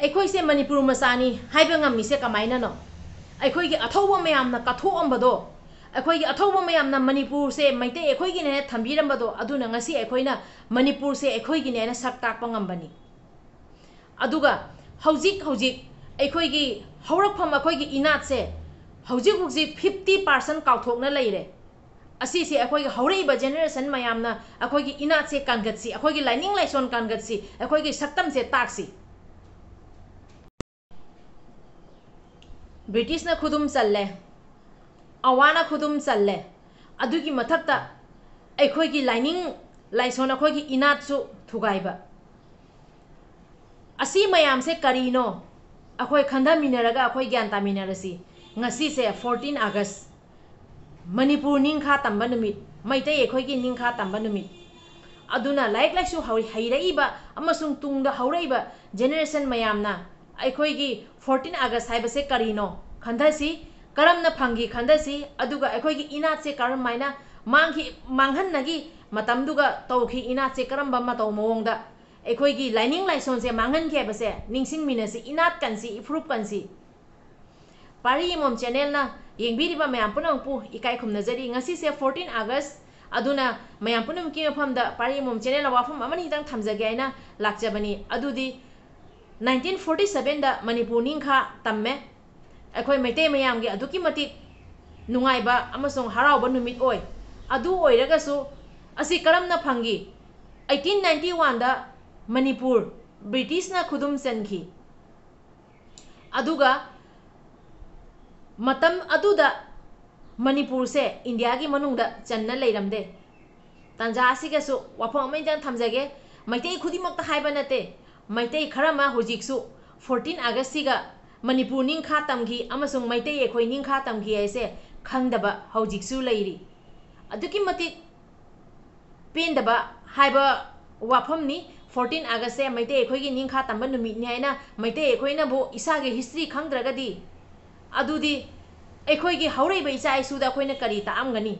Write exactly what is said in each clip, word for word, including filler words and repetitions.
ꯑꯩꯈꯣꯏꯁꯦ ꯃꯅꯤꯄꯨꯔ ꯃꯆꯥꯅꯤ ꯍꯥꯏꯕ ꯉꯝꯃꯤꯁꯦ ꯀꯃꯥꯏꯅꯅꯣ? ꯑꯩꯈꯣꯏꯒꯤ ꯑꯊꯧꯕ ꯃꯌꯥꯝꯅ ꯀꯠꯊꯣꯛꯑꯝꯕꯗꯣ, ꯑꯩꯈꯣꯏꯒꯤ ꯑꯊꯧꯕ ꯃꯌꯥꯝꯅ ꯃꯅꯤꯄꯨꯔꯁꯦ ꯃꯩꯇꯩ ꯑꯩꯈꯣꯏꯒꯤꯅꯦꯅ ꯊꯝꯕꯤꯔꯝꯕꯗꯣ, ꯑꯗꯨꯅ ꯉꯁꯤ ꯑꯩꯈꯣꯏꯅ ꯃꯅꯤꯄꯨꯔꯁꯦ ꯑꯩꯈꯣꯏꯒꯤꯅꯦꯅ ꯁꯛ ꯇꯥꯛꯄ ꯉꯝꯕꯅꯤ꯫ ꯑꯗꯨꯒ ꯍꯧꯖꯤꯛ ꯍꯧꯖꯤꯛ ꯑꯩꯈꯣꯏꯒꯤ ꯍꯧꯔꯛꯐꯝ, ꯑꯩꯈꯣꯏꯒꯤ ꯏꯅꯥꯠꯁꯦ ꯍꯧꯖꯤꯛ ꯍꯧꯖꯤꯛ fifty percent ꯀꯥꯎꯊꯣꯛꯅ ꯂꯩꯔꯦ꯫ ꯑꯁꯤꯁꯦ ꯑꯩꯈꯣꯏꯒꯤ ꯍꯧꯔꯛꯏꯕ generation ꯃꯌꯥꯝꯅ ꯑꯩꯈꯣꯏꯒꯤ ꯏꯅꯥꯠꯁꯦ ꯀꯟꯒꯠꯁꯤ, ꯑꯩꯈꯣꯏꯒꯤ ꯂꯥꯏꯅꯤꯡ ꯂꯥꯏꯁꯣꯟ ꯀꯟꯒꯠꯁꯤ, ꯑꯩꯈꯣꯏꯒꯤ ꯁꯛꯇꯝꯁꯦ ꯇꯥꯛꯁꯤ꯫ ꯕ꯭ꯔꯤꯇꯤꯁꯅ ꯈꯨꯗꯨꯝ ꯆꯜꯂꯦ, ꯑꯋꯥꯅ ꯈꯨꯗꯨꯝ ꯆꯜꯂꯦ, ꯑꯗꯨꯒꯤ ꯃꯊꯛꯇ ꯑꯩꯈꯣꯏꯒꯤ ꯂꯥꯏꯅꯤꯡ ꯂꯥꯏꯁꯣꯟ, ꯑꯩꯈꯣꯏꯒꯤ ꯏꯅꯥꯠꯁꯨ ꯊꯨꯒꯥꯏꯕ꯫ ꯑꯁꯤ ꯃꯌꯥꯝꯁꯦ ꯀꯔꯤꯅꯣ? ꯑꯩꯈꯣꯏ ꯈꯟꯊꯃꯤꯟꯅꯔꯒ ꯑꯩꯈꯣꯏ ꯒ꯭ꯌꯥꯟ ꯇꯥꯃꯤꯟꯅꯔꯁꯤ꯫ ꯉꯁꯤꯁꯦ fourteen August, ꯃꯅꯤꯄꯨꯔ ꯅꯤꯡꯈꯥ ꯇꯝꯕ ꯅꯨꯃꯤꯠ, ꯃꯩꯇꯩ ꯑꯩꯈꯣꯏꯒꯤ ꯅꯤꯡꯈꯥ ꯇꯝꯕ ꯅꯨꯃꯤꯠ꯫ ꯑꯗꯨꯅ ꯂꯥꯏꯔꯤꯛ ꯂꯥꯏꯁꯨ ꯍꯧ-, ꯍꯩꯔꯛꯏꯕ ꯑꯃꯁꯨꯡ ꯇꯨꯡꯗ ꯍꯧꯔꯛꯏꯕ generation ꯃꯌꯥꯝꯅ ꯑꯩꯈꯣꯏꯒꯤ fourteen August ꯍꯥꯏꯕꯁꯦ ꯀꯔꯤꯅꯣ ꯈꯟꯊꯁꯤ, ꯀꯔꯝꯅ ꯐꯪꯈꯤ ꯈꯟꯊꯁꯤ, ꯑꯗꯨꯒ ꯑꯩꯈꯣꯏꯒꯤ ꯏꯅꯥꯠꯁꯦ ꯀꯔꯝꯍꯥꯏꯅ ꯃꯥꯡꯈꯤ, ꯃꯥꯡꯍꯟꯅꯈꯤ, ꯃꯇꯝꯗꯨꯒ ꯇꯧꯈꯤ, ꯏꯅꯥꯠꯁꯦ ꯀꯔꯝꯕ ꯃꯇꯧ ꯃꯑꯣꯡꯗ ꯑꯩꯈꯣꯏꯒꯤ ꯂꯥꯏꯅꯤꯡ ꯂꯥꯏꯁꯣꯟꯁꯦ ꯃꯥꯡꯍꯟꯈꯤ ꯍꯥꯏꯕꯁꯦ ꯅꯤꯡꯁꯤꯡꯃꯤꯟꯅꯁꯤ, ꯏꯅꯥꯠ ꯀꯟꯁꯤ, ꯏꯐꯨꯔꯨꯞ ꯀꯟꯁꯤ꯫ ꯄꯥꯔꯤ ꯏꯃꯣꯝ channelꯅ ꯌꯦꯡꯕꯤꯔꯤꯕ ꯃꯌꯥꯝ ꯄꯨꯝꯅꯃꯛꯄꯨ ꯏꯀꯥꯏ ꯈꯨꯝꯅꯖꯔꯤ꯫ ꯉꯁꯤꯁꯦ fourteen August, ꯑꯗꯨꯅ ꯃꯌꯥꯝ ꯄꯨꯝꯅꯃꯛꯀꯤ ꯃꯐꯝꯗ ꯄꯥꯔꯤ ꯏꯃꯣꯝ channelꯅ ꯋꯥꯐꯝ ꯑꯃꯅꯤꯗꯪ ꯊꯝꯖꯒꯦ ꯍꯥꯏꯅ ꯂꯥꯛꯆꯕꯅꯤ꯫ ꯑꯗꯨꯗꯤ nineteen forty sevenꯗ ꯃꯅꯤꯄꯨꯔ ꯅꯤꯡꯈꯥ ꯇꯝꯃꯦ꯫ ꯑꯩꯈꯣꯏ ꯃꯩꯇꯩ ꯃꯌꯥꯝꯒꯤ ꯑꯗꯨꯛꯀꯤ ꯃꯇꯤꯛ ꯅꯨꯡꯉꯥꯏꯕ ꯑꯃꯁꯨꯡ ꯍꯔꯥꯎꯕ ꯅꯨꯃꯤꯠ ꯑꯣꯏ꯫ ꯑꯗꯨ ꯑꯣꯏꯔꯒꯁꯨ ꯑꯁꯤ ꯀꯔꯝꯅ ꯐꯪꯈꯤ? Eighteen ninety oneꯗ ꯃꯅꯤꯄꯨꯔ ꯕ꯭ꯔꯤꯇꯤꯁꯅ ꯈꯨꯗꯨꯝ ꯆꯟꯈꯤ꯫ ꯑꯗꯨꯒ ꯃꯇꯝ ꯑꯗꯨꯗ ꯃꯅꯤꯄꯨꯔꯁꯦ ꯏꯟꯗꯤꯌꯥꯒꯤ ꯃꯅꯨꯡꯗ ꯆꯟꯅ ꯂꯩꯔꯝꯗꯦ꯫ ꯇꯥꯟꯖꯥ ꯑꯁꯤꯒꯁꯨ ꯋꯥꯐꯝ ꯑꯃ ꯏꯟꯖꯥꯡ ꯊꯝꯖꯒꯦ꯫ ꯃꯩꯇꯩ ꯈꯨꯗꯤꯡꯃꯛꯇ ꯍꯥꯏꯕ ꯅꯠꯇꯦ, ꯃꯩꯇꯩ ꯈꯔ ꯑꯃ ꯍꯧꯖꯤꯛꯁꯨ fourteen Augustꯁꯤꯒ ꯃꯅꯤꯄꯨꯔ ꯅꯤꯡꯈꯥ ꯇꯝꯈꯤ ꯑꯃꯁꯨꯡ ꯃꯩꯇꯩ ꯑꯩꯈꯣꯏ ꯅꯤꯡꯈꯥ ꯇꯝꯈꯤ ꯍꯥꯏꯁꯦ ꯈꯪꯗꯕ ꯍꯧꯖꯤꯛꯁꯨ ꯂꯩꯔꯤ꯫ ꯑꯗꯨꯛꯀꯤ ꯃꯇꯤꯛ ꯄꯦꯟꯗꯕ ꯍꯥꯏꯕ ꯋꯥꯐꯝꯅꯤ꯫ Fourteen Augustꯁꯦ ꯃꯩꯇꯩ ꯑꯩꯈꯣꯏꯒꯤ ꯅꯤꯡꯈꯥ ꯇꯝꯕ ꯅꯨꯃꯤꯠꯅꯤ ꯍꯥꯏꯅ ꯃꯩꯇꯩ ꯑꯩꯈꯣꯏꯅꯕꯨ ꯏꯁꯥꯒꯤ history ꯈꯪꯗ꯭ꯔꯒꯗꯤ, ꯑꯗꯨꯗꯤ ꯑꯩꯈꯣꯏꯒꯤ ꯍꯧꯔꯛꯏꯕ ꯏꯆꯥ ꯏꯁꯨꯗ ꯑꯩꯈꯣꯏꯅ ꯀꯔꯤ ꯇꯥꯛꯑꯝꯒꯅꯤ?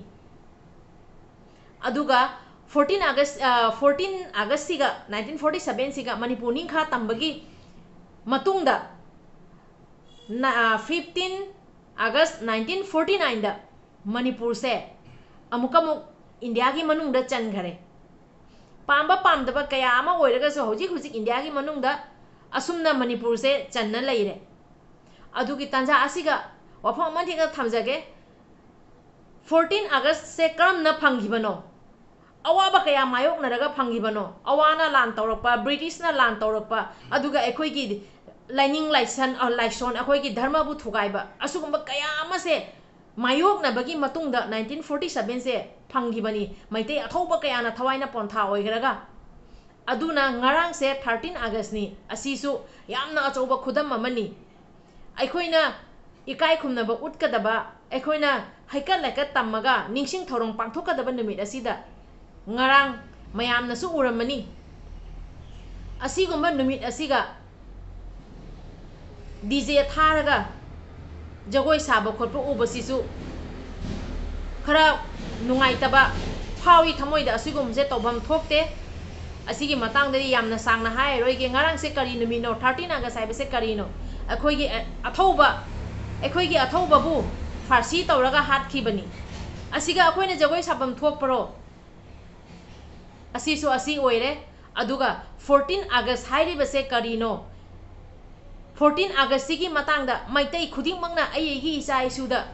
ꯑꯗꯨꯒ fourteen August, ꯑ, fourteen Augustꯁꯤꯒ nineteen forty sevenꯁꯤꯒ ꯃꯅꯤꯄꯨꯔ ꯅꯤꯡꯈꯥ ꯇꯝꯕꯒꯤ ꯃꯇꯨꯡꯗ ꯐꯤꯐꯇꯤꯟ ꯑꯥꯒꯁ ꯅꯥꯏꯟꯇꯤꯟ ꯐꯣꯔꯇꯤ ꯅꯥꯏꯟꯗ ꯃꯅꯤꯄꯨꯔꯁꯦ ꯑꯃꯨꯛꯀ ꯑꯃꯨꯛ ꯏꯟꯗꯤꯌꯥꯒꯤ ꯃꯅꯨꯡꯗ ꯆꯟꯈꯔꯦ꯫ ꯄꯥꯝꯕ ꯄꯥꯝꯗꯕ ꯀꯌꯥ ꯑꯃ ꯑꯣꯏꯔꯒꯁꯨ ꯍꯧꯖꯤꯛ ꯍꯧꯖꯤꯛ ꯏꯟꯗꯤꯌꯥꯒꯤ ꯃꯅꯨꯡꯗ ꯑꯁꯨꯝꯅ ꯃꯅꯤꯄꯨꯔꯁꯦ ꯆꯟꯅ ꯂꯩꯔꯦ꯫ ꯑꯗꯨꯒꯤ ꯇꯥꯟꯖꯥ ꯑꯁꯤꯒ ꯋꯥꯐꯝ ꯑꯃ ꯍꯦꯛꯇ ꯊꯝꯖꯒꯦ, ꯐꯣꯔꯇꯤꯟ ꯑꯥꯒꯁꯁꯦ ꯀꯔꯝꯅ ꯐꯪꯈꯤꯕꯅꯣ? ꯑꯋꯥꯕ ꯀꯌꯥ ꯃꯥꯌꯣꯛꯅꯔꯒ ꯐꯪꯈꯤꯕꯅꯣ? ꯑꯋꯥꯅ ꯂꯥꯟ ꯇꯧꯔꯛꯄ, ꯕ꯭ꯔꯤꯇꯤꯁꯅ ꯂꯥꯟ ꯇꯧꯔꯛꯄ, ꯑꯗꯨꯒ ꯑꯩꯈꯣꯏꯒꯤ ꯂꯥꯏꯅꯤꯡ ꯂꯥꯏꯁꯟ, ꯑ, ꯂꯥꯏꯁꯣꯟ, ꯑꯩꯈꯣꯏꯒꯤ ꯙꯔꯃꯕꯨ ꯊꯨꯒꯥꯏꯕ, ꯑꯁꯤꯒꯨꯝꯕ ꯀꯌꯥ ꯑꯃꯁꯦ ꯃꯥꯌꯣꯛꯅꯕꯒꯤ ꯃꯇꯨꯡꯗ ꯅꯥꯏꯟꯇꯤꯟ ꯐꯣꯔꯇꯤ ꯁꯚꯦꯟꯁꯦ ꯐꯪꯈꯤꯕꯅꯤ꯫ ꯃꯩꯇꯩ ꯑꯊꯧꯕ ꯀꯌꯥꯅ ꯊꯋꯥꯏꯅ ꯄꯣꯟꯊꯥ ꯑꯣꯏꯈ꯭ꯔꯒ, ꯑꯗꯨꯅ ꯉꯔꯥꯡꯁꯦ ꯊꯥꯔꯇꯤꯟ ꯑꯥꯒꯁꯅꯤ꯫ ꯑꯁꯤꯁꯨ ꯌꯥꯝꯅ ꯑꯆꯧꯕ ꯈꯨꯗꯝ ꯑꯃꯅꯤ꯫ ꯑꯩꯈꯣꯏꯅ ꯏꯀꯥꯏ ꯈꯨꯝꯅꯕ ꯎꯠꯀꯗꯕ, ꯑꯩꯈꯣꯏꯅ ꯍꯩꯀꯠ ꯂꯩꯀꯠ ꯇꯝꯃꯒ ꯅꯤꯡꯁꯤꯡ ꯊꯧꯔꯝ ꯄꯥꯡꯊꯣꯛꯀꯗꯕ ꯅꯨꯃꯤꯠ ꯑꯁꯤꯗ ꯉꯔꯥꯡ ꯃꯌꯥꯝꯅꯁꯨ ꯎꯔꯝꯃꯅꯤ꯫ ꯑꯁꯤꯒꯨꯝꯕ ꯅꯨꯃꯤꯠ ꯑꯁꯤꯒ ꯗꯤ ꯖꯦ ꯊꯥꯔꯒ ꯖꯒꯣꯏ ꯁꯥꯕ ꯈꯣꯠꯄ ꯎꯕꯁꯤꯁꯨ ꯈꯔ ꯅꯨꯡꯉꯥꯏꯇꯕ ꯐꯥꯎꯏ ꯊꯃꯣꯏꯗ꯫ ꯑꯁꯤꯒꯨꯝꯕꯁꯦ ꯇꯧꯐꯝ ꯊꯣꯛꯇꯦ꯫ ꯑꯁꯤꯒꯤ ꯃꯇꯥꯡꯗꯗꯤ ꯌꯥꯝꯅ ꯁꯥꯡꯅ ꯍꯥꯏꯔꯔꯣꯏꯒꯦ꯫ ꯉꯔꯥꯡꯁꯦ ꯀꯔꯤ ꯅꯨꯃꯤꯠꯅꯣ? ꯊꯥꯔꯇꯤꯟ ꯑꯥꯒꯁ ꯍꯥꯏꯕꯁꯦ ꯀꯔꯤꯅꯣ? ꯑꯩꯈꯣꯏꯒꯤ, ꯑ, ꯑꯊꯧꯕ, ꯑꯩꯈꯣꯏꯒꯤ ꯑꯊꯧꯕꯕꯨ ꯐꯥꯔꯁꯤ ꯇꯧꯔꯒ ꯍꯥꯠꯈꯤꯕꯅꯤ꯫ ꯑꯁꯤꯒ ꯑꯩꯈꯣꯏꯅ ꯖꯒꯣꯏ ꯁꯥꯐꯝ ꯊꯣꯛꯄ꯭ꯔꯣ? ꯑꯁꯤꯁꯨ ꯑꯁꯤ ꯑꯣꯏꯔꯦ꯫ ꯑꯗꯨꯒ ꯐꯣꯔꯇꯤꯟ ꯑꯥꯒꯁ ꯍꯥꯏꯔꯤꯕꯁꯦ ꯀꯔꯤꯅꯣ? ꯐꯣꯔꯇꯤꯟ ꯑꯥꯒꯁꯁꯤꯒꯤ ꯃꯇꯥꯡꯗ ꯃꯩꯇꯩ ꯈꯨꯗꯤꯡꯃꯛꯅ ꯑꯩ ꯑꯩꯒꯤ ꯏꯆꯥ ꯏꯁꯨꯗ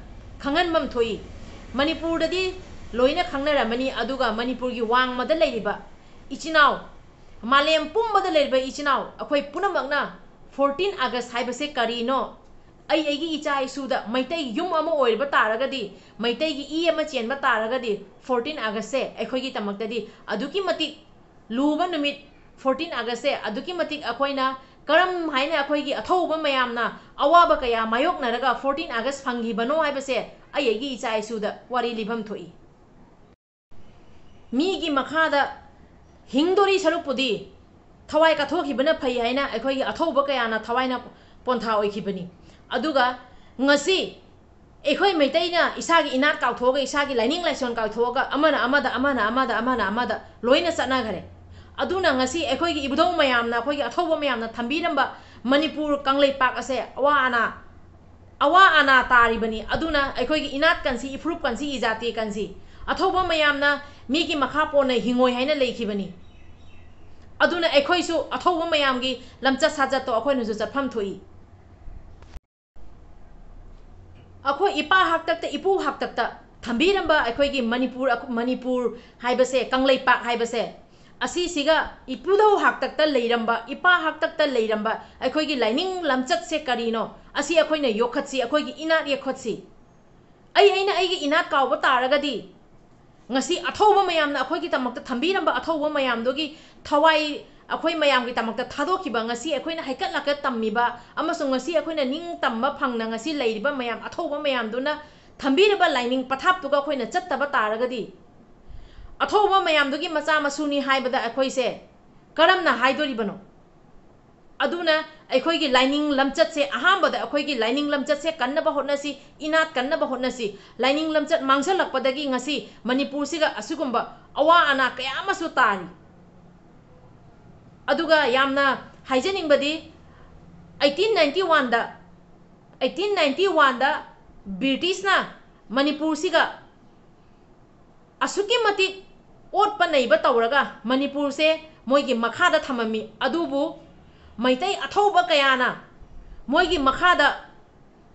ꯈꯪꯍꯟꯐꯝ ꯊꯣꯛꯏ꯫ ꯃꯅꯤꯄꯨꯔꯗꯗꯤ ꯂꯣꯏꯅ ꯈꯪꯅꯔꯝꯃꯅꯤ, ꯑꯗꯨꯒ ꯃꯅꯤꯄꯨꯔꯒꯤ ꯋꯥꯡꯃꯗ ꯂꯩꯔꯤꯕ ꯏꯆꯤꯟ ꯏꯅꯥꯎ, ꯃꯥꯂꯦꯝ ꯄꯨꯝꯕꯗ ꯂꯩꯔꯤꯕ ꯏꯆꯤꯟ ꯏꯅꯥꯎ ꯑꯩꯈꯣꯏ ꯄꯨꯝꯅꯃꯛꯅ ꯐꯣꯔꯇꯤꯟ ꯑꯥꯒꯁ ꯍꯥꯏꯕꯁꯦ ꯀꯔꯤꯅꯣ? ꯑꯩ ꯑꯩꯒꯤ ꯏꯆꯥ ꯏꯁꯨꯗ ꯃꯩꯇꯩ ꯌꯨꯝ ꯑꯃ ꯑꯣꯏꯔꯤꯕ ꯇꯥꯔꯒꯗꯤ, ꯃꯩꯇꯩꯒꯤ ꯏ ꯑꯃ ꯆꯦꯟꯕ ꯇꯥꯔꯒꯗꯤ, ꯐꯣꯔꯇꯤꯟ ꯑꯥꯒꯁꯁꯦ ꯑꯩꯈꯣꯏꯒꯤꯗꯃꯛꯇꯗꯤ ꯑꯗꯨꯛꯀꯤ ꯃꯇꯤꯛ ꯂꯨꯕ ꯅꯨꯃꯤꯠ꯫ ꯐꯣꯔꯇꯤꯟ ꯑꯥꯒꯁꯁꯦ ꯑꯗꯨꯛꯀꯤ ꯃꯇꯤꯛ ꯑꯩꯈꯣꯏꯅ ꯀꯔꯝ ꯍꯥꯏꯅ ꯑꯩꯈꯣꯏꯒꯤ ꯑꯊꯧꯕ ꯃꯌꯥꯝꯅ ꯑꯋꯥꯕ ꯀꯌꯥ ꯃꯥꯌꯣꯛꯅꯔꯒ ꯐꯣꯔꯇꯤꯟ ꯑꯥꯒꯁ ꯐꯪꯈꯤꯕꯅꯣ ꯍꯥꯏꯕꯁꯦ ꯑꯩ ꯑꯩꯒꯤ ꯏꯆꯥ ꯏꯁꯨꯗ ꯋꯥꯔꯤ ꯂꯤꯐꯝ ꯊꯣꯛꯏ꯫ ꯃꯤꯒꯤ ꯃꯈꯥꯗ ꯍꯤꯡꯗꯣꯔꯤ ꯁꯔꯨꯛꯄꯨꯗꯤ ꯊꯋꯥꯏ ꯀꯠꯊꯣꯛꯈꯤꯕꯅ ꯐꯩ ꯍꯥꯏꯅ ꯑꯩꯈꯣꯏꯒꯤ ꯑꯊꯧꯕ ꯀꯌꯥꯅ ꯊꯋꯥꯏꯅ ꯄꯣꯟꯊꯥ ꯑꯣꯏꯈꯤꯕꯅꯤ꯫ ꯑꯗꯨꯒ ꯉꯁꯤ ꯑꯩꯈꯣꯏ ꯃꯩꯇꯩꯅ ꯏꯁꯥꯒꯤ ꯏꯅꯥꯠ ꯀꯥꯎꯊꯣꯛꯑꯒ, ꯏꯁꯥꯒꯤ ꯂꯥꯏꯅꯤꯡ ꯂꯥꯏꯁꯣꯟ ꯀꯥꯎꯊꯣꯛꯑꯒ, ꯑꯃꯅ ꯑꯃꯗ, ꯑꯃꯅ ꯑꯃꯗ, ꯑꯃꯅ ꯑꯃꯗ ꯂꯣꯏꯅ ꯆꯠꯅꯈ꯭ꯔꯦ꯫ ꯑꯗꯨꯅ ꯉꯁꯤ ꯑꯩꯈꯣꯏꯒꯤ ꯏꯕꯨꯙꯧ ꯃꯌꯥꯝꯅ, ꯑꯩꯈꯣꯏꯒꯤ ꯑꯊꯧꯕ ꯃꯌꯥꯝꯅ ꯊꯝꯕꯤꯔꯝꯕ ꯃꯅꯤꯄꯨꯔ ꯀꯪꯂꯩꯄꯥꯛ ꯑꯁꯦ ꯑꯋꯥ ꯑꯅꯥ, ꯑꯋꯥ ꯑꯅꯥ ꯇꯥꯔꯤꯕꯅꯤ꯫ ꯑꯗꯨꯅ ꯑꯩꯈꯣꯏꯒꯤ ꯏꯅꯥꯠ ꯀꯟꯁꯤ, ꯏꯐꯨꯔꯨꯞ ꯀꯟꯁꯤ, ꯏꯖꯥꯇꯤ ꯀꯟꯁꯤ꯫ ꯑꯊꯧꯕ ꯃꯌꯥꯝꯅ ꯃꯤꯒꯤ ꯃꯈꯥ ꯄꯣꯟꯅ ꯍꯤꯡꯉꯣꯏ ꯍꯥꯏꯅ ꯂꯩꯈꯤꯕꯅꯤ꯫ ꯑꯗꯨꯅ ꯑꯩꯈꯣꯏꯁꯨ ꯑꯊꯧꯕ ꯃꯌꯥꯝꯒꯤ ꯂꯝꯆꯠ ꯁꯥꯖꯠꯇꯣ ꯑꯩꯈꯣꯏꯅꯁꯨ ꯆꯠꯐꯝ ꯊꯣꯛꯏ꯫ ꯑꯩꯈꯣꯏ ꯏꯄꯥ ꯍꯥꯛꯇꯛꯇ, ꯏꯄꯨ ꯍꯥꯛꯇꯛꯇ ꯊꯝꯕꯤꯔꯝꯕ ꯑꯩꯈꯣꯏꯒꯤ ꯃꯅꯤꯄꯨꯔ, ꯃꯅꯤꯄꯨꯔ ꯍꯥꯏꯕꯁꯦ, ꯀꯪꯂꯩꯄꯥꯛ ꯍꯥꯏꯕꯁꯦ, ꯑꯁꯤꯁꯤꯒ ꯏꯄꯨꯙꯧ ꯍꯥꯛꯇꯛꯇ ꯂꯩꯔꯝꯕ, ꯏꯄꯥ ꯍꯥꯛꯇꯛꯇ ꯂꯩꯔꯝꯕ ꯑꯩꯈꯣꯏꯒꯤ ꯂꯥꯏꯅꯤꯡ ꯂꯝꯆꯠꯁꯦ ꯀꯔꯤꯅꯣ? ꯑꯁꯤ ꯑꯩꯈꯣꯏꯅ ꯌꯣꯛꯈꯠꯁꯤ, ꯑꯩꯈꯣꯏꯒꯤ ꯏꯅꯥꯠ ꯌꯣꯛꯈꯠꯁꯤ꯫ ꯑꯩ, ꯑꯩꯅ ꯑꯩꯒꯤ ꯏꯅꯥꯠ ꯀꯥꯎꯕ ꯇꯥꯔꯒꯗꯤ, ꯉꯁꯤ ꯑꯊꯧꯕ ꯃꯌꯥꯝꯅ ꯑꯩꯈꯣꯏꯒꯤꯗꯃꯛꯇ ꯊꯝꯕꯤꯔꯝꯕ ꯑꯊꯧꯕ ꯃꯌꯥꯝꯗꯨꯒꯤ ꯊꯋꯥꯏ ꯑꯩꯈꯣꯏ ꯃꯌꯥꯝꯒꯤꯗꯃꯛꯇ ꯊꯥꯗꯣꯛꯈꯤꯕ, ꯉꯁꯤ ꯑꯩꯈꯣꯏꯅ ꯍꯩꯀꯠ ꯂꯥꯀꯠ ꯇꯝꯃꯤꯕ ꯑꯃꯁꯨꯡ ꯉꯁꯤ ꯑꯩꯈꯣꯏꯅ ꯅꯤꯡꯇꯝꯕ ꯐꯪꯅ ꯉꯁꯤ ꯂꯩꯔꯤꯕ ꯃꯌꯥꯝ, ꯑꯊꯧꯕ ꯃꯌꯥꯝꯗꯨꯅ ꯊꯝꯕꯤꯔꯕ ꯂꯥꯏꯅꯤꯡ ꯄꯊꯥꯞꯇꯨꯒ ꯑꯩꯈꯣꯏꯅ ꯆꯠꯇꯕ ꯇꯥꯔꯒꯗꯤ, ꯑꯊꯧꯕ ꯃꯌꯥꯝꯗꯨꯒꯤ ꯃꯆꯥ ꯃꯁꯨꯅꯤ ꯍꯥꯏꯕꯗ ꯑꯩꯈꯣꯏꯁꯦ ꯀꯔꯝꯅ ꯍꯥꯏꯗꯣꯔꯤꯕꯅꯣ? ꯑꯗꯨꯅ ꯑꯩꯈꯣꯏꯒꯤ ꯂꯥꯏꯅꯤꯡ ꯂꯝꯆꯠꯁꯦ, ꯑꯍꯥꯟꯕꯗ ꯑꯩꯈꯣꯏꯒꯤ ꯂꯥꯏꯅꯤꯡ ꯂꯝꯆꯠꯁꯦ ꯀꯟꯅꯕ ꯍꯣꯠꯅꯁꯤ, ꯏꯅꯥꯠ ꯀꯟꯅꯕ ꯍꯣꯠꯅꯁꯤ꯫ ꯂꯥꯏꯅꯤꯡ ꯂꯝꯆꯠ ꯃꯥꯡꯁꯤꯜꯂꯛꯄꯗꯒꯤ ꯉꯁꯤ ꯃꯅꯤꯄꯨꯔꯁꯤꯒ ꯑꯁꯤꯒꯨꯝꯕ ꯑꯋꯥ ꯑꯅꯥ ꯀꯌꯥ ꯑꯃꯁꯨ ꯇꯥꯔꯤ꯫ ꯑꯗꯨꯒ ꯌꯥꯝꯅ ꯍꯥꯏꯖꯅꯤꯡꯕꯗꯤ, eighteen ninety one ꯗ, eighteen ninety one ꯗ ꯕ꯭ꯔꯤꯇꯤꯁꯅ ꯃꯅꯤꯄꯨꯔꯁꯤꯒ ꯑꯁꯨꯛꯀꯤ ꯃꯇꯤꯛ ꯑꯣꯠꯄ ꯅꯩꯕ ꯇꯧꯔꯒ ꯃꯅꯤꯄꯨꯔꯁꯦ ꯃꯣꯏꯒꯤ ꯃꯈꯥꯗ ꯊꯝꯃꯝꯃꯤ꯫ ꯑꯗꯨꯕꯨ ꯃꯩꯇꯩ ꯑꯊꯧꯕ ꯀꯌꯥꯅ ꯃꯣꯏꯒꯤ ꯃꯈꯥꯗ,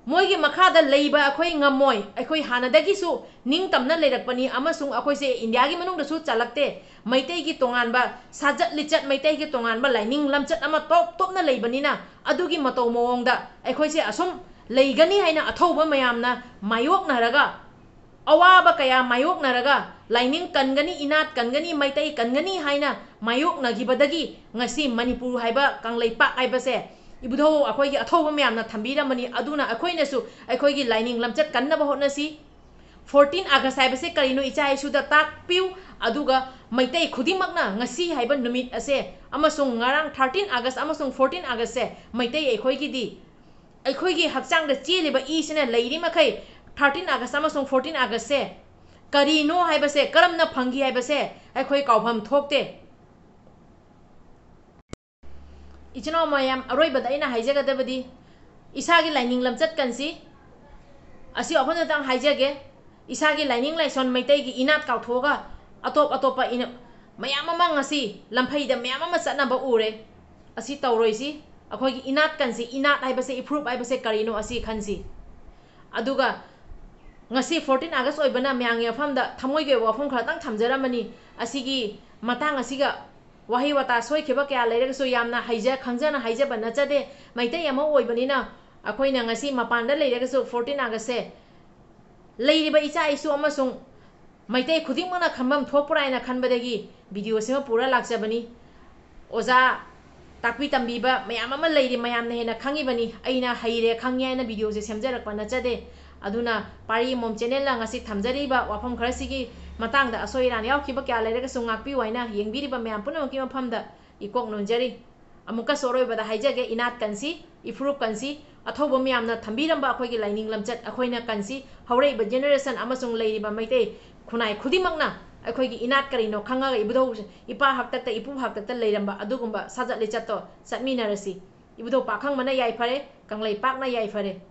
ꯃꯣꯏꯒꯤ ꯃꯈꯥꯗ ꯂꯩꯕ ꯑꯩꯈꯣꯏ ꯉꯝꯃꯣꯏ, ꯑꯩꯈꯣꯏ ꯍꯥꯟꯅꯗꯒꯤꯁꯨ ꯅꯤꯡꯇꯝꯅ ꯂꯩꯔꯛꯄꯅꯤ ꯑꯃꯁꯨꯡ ꯑꯩꯈꯣꯏꯁꯦ ꯏꯟꯗꯤꯌꯥꯒꯤ ꯃꯅꯨꯡꯗꯁꯨ ꯆꯜꯂꯛꯇꯦ꯫ ꯃꯩꯇꯩꯒꯤ ꯇꯣꯉꯥꯟꯕ ꯁꯥꯖꯠ ꯂꯤꯆꯠ, ꯃꯩꯇꯩꯒꯤ ꯇꯣꯉꯥꯟꯕ ꯂꯥꯏꯅꯤꯡ ꯂꯝꯆꯠ ꯑꯃ ꯇꯣꯞ ꯇꯣꯞꯅ ꯂꯩꯕꯅꯤꯅ, ꯑꯗꯨꯒꯤ ꯃꯇꯧ ꯃꯑꯣꯡꯗ ꯑꯩꯈꯣꯏꯁꯦ ꯑꯁꯨꯝ ꯂꯩꯒꯅꯤ ꯍꯥꯏꯅ ꯑꯊꯧꯕ ꯃꯌꯥꯝꯅ ꯃꯥꯌꯣꯛꯅꯔꯒ, ꯑꯋꯥꯕ ꯀꯌꯥ ꯃꯥꯌꯣꯛꯅꯔꯒ ꯂꯥꯏꯅꯤꯡ ꯀꯟꯒꯅꯤ, ꯏꯅꯥꯠ ꯀꯟꯒꯅꯤ, ꯃꯩꯇꯩ ꯀꯟꯒꯅꯤ ꯍꯥꯏꯅ ꯃꯥꯌꯣꯛꯅꯈꯤꯕꯗꯒꯤ ꯉꯁꯤ ꯃꯅꯤꯄꯨꯔ ꯍꯥꯏꯕ ꯀꯪꯂꯩꯄꯥꯛ ꯍꯥꯏꯕꯁꯦ ꯏꯕꯨꯙꯧ ꯑꯩꯈꯣꯏꯒꯤ ꯑꯊꯧꯕ ꯃꯌꯥꯝꯅ ꯊꯝꯕꯤꯔꯝꯕꯅꯤ꯫ ꯑꯗꯨꯅ ꯑꯩꯈꯣꯏꯅꯁꯨ ꯑꯩꯈꯣꯏꯒꯤ ꯂꯥꯏꯅꯤꯡ ꯂꯝꯆꯠ ꯀꯟꯅꯕ ꯍꯣꯠꯅꯁꯤ꯫ Fourteen August ꯍꯥꯏꯕꯁꯦ ꯀꯔꯤꯅꯣ ꯏꯆꯥ ꯏꯁꯨꯗ ꯇꯥꯛꯄꯤꯌꯨ꯫ ꯑꯗꯨꯒ ꯃꯩꯇꯩ ꯈꯨꯗꯤꯡꯃꯛꯅ ꯉꯁꯤ ꯍꯥꯏꯕ ꯅꯨꯃꯤꯠ ꯑꯁꯦ ꯑꯃꯁꯨꯡ ꯉꯔꯥꯡ thirteen August ꯑꯃꯁꯨꯡ fourteen August ꯁꯦ ꯃꯩꯇꯩ ꯑꯩꯈꯣꯏꯒꯤꯗꯤ, ꯑꯩꯈꯣꯏꯒꯤ ꯍꯛꯆꯥꯡꯗ ꯆꯦꯜꯂꯤꯕ ꯏꯁꯤꯅ ꯂꯩꯔꯤ ꯃꯈꯩ thirteen August ꯑꯃꯁꯨꯡ fourteen August ꯁꯦ ꯀꯔꯤꯅꯣ ꯍꯥꯏꯕꯁꯦ, ꯀꯔꯝꯅ ꯐꯪꯈꯤ ꯍꯥꯏꯕꯁꯦ ꯑꯩꯈꯣꯏ ꯀꯥꯎꯐꯝ ꯊꯣꯛꯇꯦ꯫ ꯏꯆꯤꯟ ꯏꯅꯥꯎ ꯃꯌꯥꯝ, ꯑꯔꯣꯏꯕꯗ ꯑꯩꯅ ꯍꯥꯏꯖꯒꯗꯕꯗꯤ, ꯏꯁꯥꯒꯤ ꯂꯥꯏꯅꯤꯡ ꯂꯝꯆꯠ ꯀꯟꯁꯤ꯫ ꯑꯁꯤ ꯋꯥꯐꯝꯗꯨꯇꯪ ꯍꯥꯏꯖꯒꯦ꯫ ꯏꯁꯥꯒꯤ ꯂꯥꯏꯅꯤꯡ ꯂꯥꯏꯁꯣꯟ ꯃꯩꯇꯩꯒꯤ ꯏꯅꯥꯠ ꯀꯥꯎꯊꯣꯛꯑꯒ ꯑꯇꯣꯞ ꯑꯇꯣꯞꯄ ꯏꯅ-, ꯃꯌꯥꯝ ꯑꯃ ꯉꯁꯤ ꯂꯝꯐꯩꯗ ꯃꯌꯥꯝ ꯑꯃ ꯆꯠꯅꯕ ꯎꯔꯦ꯫ ꯑꯁꯤ ꯇꯧꯔꯣꯏꯁꯤ꯫ ꯑꯩꯈꯣꯏꯒꯤ ꯏꯅꯥꯠ ꯀꯟꯁꯤ꯫ ꯏꯅꯥꯠ ꯍꯥꯏꯕꯁꯦ, ꯏꯐꯨꯔꯨꯞ ꯍꯥꯏꯕꯁꯦ ꯀꯔꯤꯅꯣ, ꯑꯁꯤ ꯈꯟꯁꯤ꯫ ꯑꯗꯨꯒ ꯉꯁꯤ fourteen August ꯑꯣꯏꯕꯅ ꯃꯌꯥꯝꯒꯤ ꯃꯐꯝꯗ ꯊꯃꯣꯏꯒꯤ ꯑꯣꯏꯕ ꯋꯥꯐꯝ ꯈꯔꯇꯪ ꯊꯝꯖꯔꯝꯕꯅꯤ꯫ ꯑꯁꯤꯒꯤ ꯃꯇꯥꯡ ꯑꯁꯤꯒ ꯋꯥꯍꯩ ꯋꯥꯇꯥ ꯁꯣꯏꯈꯤꯕ ꯀꯌꯥ ꯂꯩꯔꯒꯁꯨ, ꯌꯥꯝꯅ ꯍꯩꯖ ꯈꯪꯖꯅ ꯍꯥꯏꯖꯕ ꯅꯠꯆꯗꯦ꯫ ꯃꯩꯇꯩ ꯑꯃ ꯑꯣꯏꯕꯅꯤꯅ ꯑꯩꯈꯣꯏꯅ ꯉꯁꯤ ꯃꯄꯥꯟꯗ ꯂꯩꯔꯒꯁꯨ fourteen Augustꯁꯦ ꯂꯩꯔꯤꯕ ꯏꯆꯥ ꯏꯁꯨ ꯑꯃꯁꯨꯡ ꯃꯩꯇꯩ ꯈꯨꯗꯤꯡꯃꯛꯅ ꯈꯪꯐꯝ ꯊꯣꯛꯄ꯭ꯔꯥ ꯍꯥꯏꯅ ꯈꯟꯕꯗꯒꯤ videoꯁꯤꯃ ꯄꯨꯔ ꯂꯥꯛꯆꯕꯅꯤ꯫ ꯑꯣꯖꯥ ꯇꯥꯛꯄꯤ ꯇꯝꯕꯤꯕ ꯃꯌꯥꯝ ꯑꯃ ꯂꯩꯔꯤ, ꯃꯌꯥꯝꯅ ꯍꯦꯟꯅ ꯈꯪꯉꯤꯕꯅꯤ꯫ ꯑꯩꯅ ꯍꯩꯔꯦ ꯈꯪꯉꯦ ꯍꯥꯏꯅ videoꯁꯦ ꯁꯦꯝꯖꯔꯛꯄ ꯅꯠꯆꯗꯦ꯫ ꯑꯗꯨꯅ ꯄꯥꯔꯤ ꯑꯃꯣꯝ channelꯅ ꯉꯁꯤ ꯊꯝꯖꯔꯤꯕ ꯋꯥꯐꯝ ꯈꯔꯁꯤꯒꯤ ꯃꯇꯥꯡꯗ ꯑꯁꯣꯏ ꯑꯔꯥꯟ ꯌꯥꯎꯈꯤꯕ ꯀꯌꯥ ꯂꯩꯔꯒꯁꯨ ꯉꯥꯛꯄꯤꯌꯨ ꯍꯥꯏꯅ ꯌꯦꯡꯕꯤꯔꯤꯕ ꯃꯌꯥꯝ ꯄꯨꯝꯅꯃꯛꯀꯤ ꯃꯐꯝꯗ ꯏꯀꯣꯛ ꯅꯣꯟꯖꯔꯤ꯫ ꯑꯃꯨꯛꯀꯁꯨ ꯑꯔꯣꯏꯕꯗ ꯍꯥꯏꯖꯒꯦ, ꯏꯅꯥꯠ ꯀꯟꯁꯤ, ꯏꯐꯨꯔꯨꯞ ꯀꯟꯁꯤ, ꯑꯊꯧꯕ ꯃꯌꯥꯝꯅ ꯊꯝꯕꯤꯔꯝꯕ ꯑꯩꯈꯣꯏꯒꯤ ꯂꯥꯏꯅꯤꯡ ꯂꯝꯆꯠ ꯑꯩꯈꯣꯏꯅ ꯀꯟꯁꯤ꯫ ꯍꯧꯔꯛꯏꯕ generation ꯑꯃꯁꯨꯡ ꯂꯩꯔꯤꯕ ꯃꯩꯇꯩ ꯈꯨꯟꯅꯥꯏ ꯈꯨꯗꯤꯡꯃꯛꯅ ꯑꯩꯈꯣꯏꯒꯤ ꯏꯅꯥꯠ ꯀꯔꯤꯅꯣ ꯈꯪꯉꯒ ꯏꯕꯨꯙꯧ ꯏꯄꯥ ꯍꯥꯛꯇꯛꯇ, ꯏꯄꯨ ꯍꯥꯛꯇꯛꯇ ꯂꯩꯔꯝꯕ ꯑꯗꯨꯒꯨꯝꯕ ꯁꯥꯖꯠ ꯂꯤꯆꯠꯇꯣ ꯆꯠꯃꯤꯟꯅꯔꯁꯤ꯫ ꯏꯕꯨꯙꯧ ꯄꯥꯈꯪꯕꯅ ꯌꯥꯏꯐꯔꯦ, ꯀꯪꯂꯩꯄꯥꯛꯅ ꯌꯥꯏꯐꯔꯦ꯫